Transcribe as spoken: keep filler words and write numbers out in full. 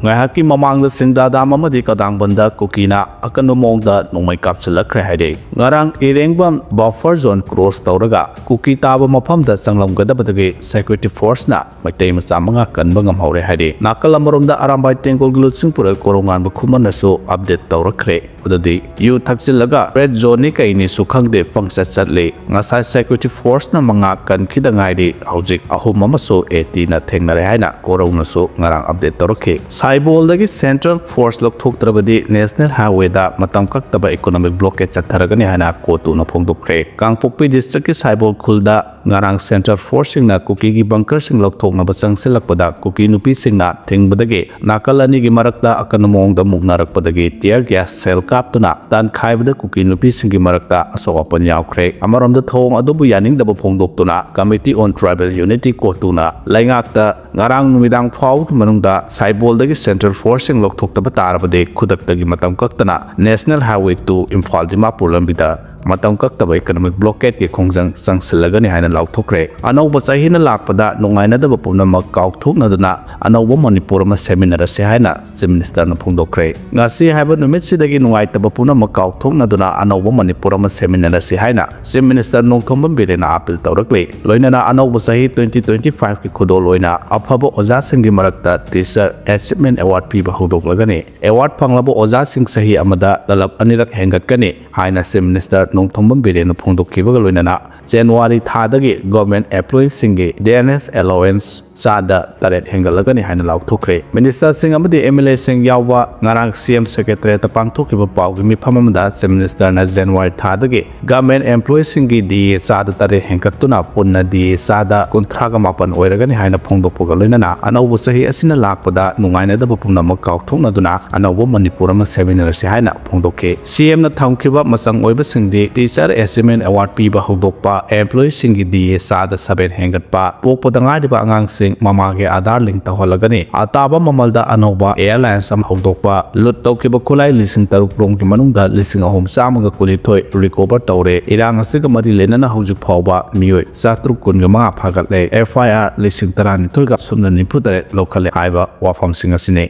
ꯉꯥꯏꯍꯥꯛꯀꯤ ꯃꯃꯥꯡꯗ ꯁꯤꯡꯗꯥ ꯗꯥꯝ ꯑꯃꯗꯤ ꯀꯗꯥꯡꯕꯟꯗ ꯀꯨꯀꯤꯅ ꯑꯀꯟꯕ ꯃꯑꯣꯡꯗ ꯅꯣꯡꯃꯩ ꯀꯥꯞꯁꯤꯜꯂꯛꯈ꯭ꯔꯦ ꯍꯥꯏꯔꯤ꯫ ꯉꯔꯥꯡ ꯏꯔꯦꯡꯕꯝ buffer zone cross ꯇꯧꯔꯒ ꯀꯨꯀꯤ ꯇꯥꯕ ꯃꯐꯝꯗ ꯆꯪꯂꯝꯒꯗꯕꯗꯒꯤ security forceꯅ ꯃꯩꯇꯩ ꯃꯆꯥ ꯃꯉꯥ ꯀꯟꯕ ꯉꯝꯍꯧꯔꯦ ꯍꯥꯏꯔꯤ꯫ ꯅꯥꯀꯜ ꯑꯃꯔꯣꯝꯗ ꯑꯔꯥꯝꯕꯥꯏ ꯇꯦꯡꯒꯣꯜꯒꯤ ꯂꯨꯆꯤꯡꯄꯨꯔꯦꯜ ꯀꯣꯔꯧꯉꯥꯟꯕ ꯈꯨꯃꯟꯅꯁꯨ update ꯇꯧꯔꯛꯈ꯭ꯔꯦ꯫ ꯑꯗꯨꯗꯤ ꯌꯨ ꯊꯛꯆꯤꯜꯂꯒ red zoneꯅꯤ ꯀꯩꯅꯤꯁꯨ ꯈꯪꯗꯦ ꯄꯪꯆꯠ ꯆꯠꯂꯤ꯫ ꯉꯁꯥꯏ security forceꯅ ꯃꯉꯥ ꯀꯟꯈꯤꯗ ꯉꯥꯏꯔꯤ, ꯍꯧꯖꯤꯛ ꯑꯍꯨꯝ ꯑꯃꯁꯨ ATꯅ ꯊꯦꯡꯅꯔꯦ ꯍꯥꯏꯅ ꯀꯣꯔꯧꯅꯁꯨ ꯉꯔꯥꯡ update ꯇꯧꯔꯛꯈꯤ꯫ ꯁꯥꯏꯕꯣꯜꯗꯒꯤ central force ꯂꯧꯊꯣꯛꯇ꯭ꯔꯕꯗꯤ national highwayꯗ ꯃꯇꯝ ꯀꯛꯇꯕ economic blockade ꯆꯠꯊꯔꯒꯅꯤ ꯍꯥꯏꯅ ꯀꯣꯇꯨꯅ ꯐꯣꯡꯗꯣꯛꯈ꯭ꯔꯦ꯫ ꯀꯥꯡꯄꯣꯛꯄꯤ districtꯀꯤ ꯁꯥꯏꯕꯣꯜ ꯈꯨꯜꯗ ꯉꯔꯥꯡ central forceꯁꯤꯡꯅ ꯀꯨꯀꯤꯒꯤ bunkerꯁꯤꯡ ꯂꯧꯊꯣꯛꯅꯕ ꯆꯪꯁꯤꯜꯂꯛꯄꯗ ꯀꯨꯀꯤ ꯅꯨꯄꯤꯁꯤꯡꯅ ꯊꯤꯡꯕꯗꯒꯤ ꯅꯥꯀꯜ ꯑꯅꯤꯒꯤ ꯃꯔꯛꯇ ꯑꯀꯟꯕ ꯃꯑꯣꯡꯗ ꯃꯨꯛꯅꯔꯛꯄꯗꯒꯤ tear gas shell ꯀꯥꯞꯇꯨꯅ ꯇꯥꯟꯈꯥꯏꯕꯗ ꯀꯨꯀꯤ ꯅꯨꯄꯤꯁꯤꯡꯒꯤ ꯃꯔꯛꯇ ꯑꯁꯣꯛ ꯑꯄꯟ ꯌꯥꯎꯈ꯭ꯔꯦ꯫ ꯑꯃꯔꯣꯝꯗ ꯊꯧꯑꯣꯡ ꯑꯗꯨꯕꯨ ꯌꯥꯅꯤꯡꯗꯕ ꯐꯣꯡꯗꯣꯛꯇꯨꯅ Committee on Tribal Unity ꯀꯣꯇꯨꯅ ꯂꯩꯉꯥꯛꯇ ꯉꯔꯥꯡ ꯅꯨꯃꯤꯗꯥꯡ ꯐꯥꯎꯕꯒꯤ ꯃꯅꯨꯡꯗ ꯁꯥꯏꯕꯣꯜꯗꯒꯤ central forceꯁꯤꯡ ꯂꯧꯊꯣꯛꯇꯕ ꯇꯥꯔꯕꯗꯤ ꯈꯨꯗꯛꯇꯒꯤ ꯃꯇꯝ ꯀꯛꯇꯅ national highway two Imphal Dimapur ꯂꯝꯕꯤꯗ ꯃꯇꯝ ꯀꯛꯇꯕ economic blockadeꯀꯤ ꯈꯣꯡꯖꯪ ꯆꯪꯁꯤꯜꯂꯒꯅꯤ ꯍꯥꯏꯅ ꯂꯥꯎꯊꯣꯛꯈ꯭ꯔꯦ꯫ ꯑꯅꯧꯕ ꯆꯍꯤꯅ ꯂꯥꯛꯄꯗ ꯅꯨꯡꯉꯥꯏꯅꯗꯕ ꯄꯨꯝꯅꯃꯛ ꯀꯥꯎꯊꯣꯛꯅꯗꯨꯅ ꯑꯅꯧꯕ ꯃꯅꯤꯄꯨꯔ ꯑꯃ ꯁꯦꯝꯃꯤꯟꯅꯔꯁꯤ ꯍꯥꯏꯅ Chief Ministerꯅ ꯐꯣꯡꯗꯣꯛꯈ꯭ꯔꯦ꯫ ꯉꯁꯤ ꯍꯥꯏꯕ ꯅꯨꯃꯤꯠꯁꯤꯗꯒꯤ ꯅꯨꯡꯉꯥꯏꯇꯕ ꯄꯨꯝꯅꯃꯛ ꯀꯥꯎꯊꯣꯛꯅꯗꯨꯅ ꯑꯅꯧꯕ ꯃꯅꯤꯄꯨꯔ ꯑꯃ ꯁꯦꯝꯃꯤꯟꯅꯔꯁꯤ ꯍꯥꯏꯅ Chief Minister ꯅꯣꯡꯊꯣꯝꯕꯝ ꯕꯤꯔꯦꯟꯅ appeal ꯇꯧꯔꯛꯂꯤ꯫ ꯂꯣꯏꯅꯅ ꯑꯅꯧꯕ ꯆꯍꯤ twenty twenty fiveꯀꯤ ꯈꯨꯗꯣꯜ ꯑꯣꯏꯅ ꯑꯐꯕ ꯑꯣꯖꯥꯁꯤꯡꯒꯤ ꯃꯔꯛꯇ Teacher Achievement Award ꯄꯤꯕ ꯍꯧꯗꯣꯛꯂꯒꯅꯤ꯫ Award ꯐꯪꯂꯕ ꯑꯣꯖꯥꯁꯤꯡ ꯆꯍꯤ ꯑꯃꯗ ꯇꯂꯕ ꯑꯅꯤꯔꯛ ꯍꯦꯟꯒꯠꯀꯅꯤ ꯍꯥꯏꯅ Chief Minister ꯅꯣꯡꯊꯣꯝꯕꯝ ꯕꯤꯔꯦꯟꯅ ꯐꯣꯡꯗꯣꯛꯈꯤꯕꯒ ꯂꯣꯏꯅꯅ January ꯊꯥꯗꯒꯤ government employeeꯁꯤꯡꯒꯤ DNS allowance ꯆꯥꯗ ꯇꯔꯦꯠ ꯍꯦꯟꯒꯠꯂꯒꯅꯤ ꯍꯥꯏꯅ ꯂꯥꯎꯊꯣꯛꯈ꯭ꯔꯦ꯫ Ministerꯁꯤꯡ ꯑꯃꯗꯤ MLAꯁꯤꯡ ꯌꯥꯎꯕ ꯉꯔꯥꯡ CM Secretariatꯇ ꯄꯥꯡꯊꯣꯛꯈꯤꯕ ꯄꯥꯎꯒꯤ ꯃꯤꯐꯝ ꯑꯃꯗ Chief Ministerꯅ January ꯊꯥꯗꯒꯤ government employeeꯁꯤꯡꯒꯤ DA ꯆꯥꯗ ꯇꯔꯦꯠ ꯍꯦꯟꯒꯠꯇꯨꯅ ꯄꯨꯟꯅ DA ꯆꯥꯗ ꯀꯨꯟꯊ꯭ꯔꯥꯒ ꯃꯥꯄꯟ ꯑꯣꯏꯔꯒꯅꯤ ꯍꯥꯏꯅ ꯐꯣꯡꯗꯣꯛꯄꯒ ꯂꯣꯏꯅꯅ ꯑꯅꯧꯕ ꯆꯍꯤ ꯑꯁꯤꯅ ꯂꯥꯛꯄꯗ ꯅꯨꯡꯉꯥꯏꯅꯗꯕ ꯄꯨꯝꯅꯃꯛ ꯀꯥꯎꯊꯣꯛꯅꯗꯨꯅ ꯑꯅꯧꯕ ꯃꯅꯤꯄꯨꯔ ꯑꯃ ꯁꯦꯝꯃꯤꯟꯅꯔꯁꯤ ꯍꯥꯏꯅ ꯐꯣꯡꯗꯣꯛꯈꯤ꯫ CMꯅ ꯊꯝꯈꯤꯕ ꯃꯆꯪ ꯑꯣꯏꯕꯁꯤꯡꯗꯤ Teacher Achievement Award ꯄꯤꯕ ꯍꯧꯗꯣꯛꯄ, employeeꯁꯤꯡꯒꯤ DA ꯆꯥꯗ seven ꯍꯦꯟꯒꯠꯄ, ꯄꯣꯛꯄꯗ ꯉꯥꯏꯔꯤꯕ ꯑꯉꯥꯡꯁꯤꯡ ꯃꯃꯥꯒꯤ Aadhaar link ꯇꯧꯍꯜꯂꯒꯅꯤ, ꯑꯇꯥꯕ ꯃꯃꯜꯗ ꯑꯅꯧꯕ airlines ꯑꯃ ꯍꯧꯗꯣꯛꯄ, ꯂꯨꯠ ꯇꯧꯈꯤꯕ ꯈꯨꯠꯂꯥꯏ ꯂꯤꯁꯤꯡ ꯇꯔꯨꯛ ꯔꯣꯝꯒꯤ ꯃꯅꯨꯡꯗ ꯂꯤꯁꯤꯡ ꯑꯍꯨꯝ ꯆꯥꯝꯃꯒ ꯀꯨꯟꯅꯤꯊꯣꯏ recover ꯇꯧꯔꯦ꯫ ꯏꯔꯥꯡ ꯑꯁꯤꯒ ꯃꯔꯤ ꯂꯩꯅꯅ ꯍꯧꯖꯤꯛ ꯐꯥꯎꯕ ꯃꯤꯑꯣꯏ ꯆꯥꯇ꯭ꯔꯨꯛ ꯀꯨꯟꯒ ꯃꯉꯥ ꯐꯥꯒꯠꯂꯦ꯫ FIR ꯂꯤꯁꯤꯡ ꯇꯔꯥꯅꯤꯊꯣꯏꯒ ꯁꯨꯞꯅ ꯅꯤꯐꯨ ꯇꯔꯦꯠ ꯂꯧꯈꯠꯂꯦ ꯍꯥꯏꯕ ꯋꯥꯐꯝꯁꯤꯡ ꯑꯁꯤꯅꯤ꯫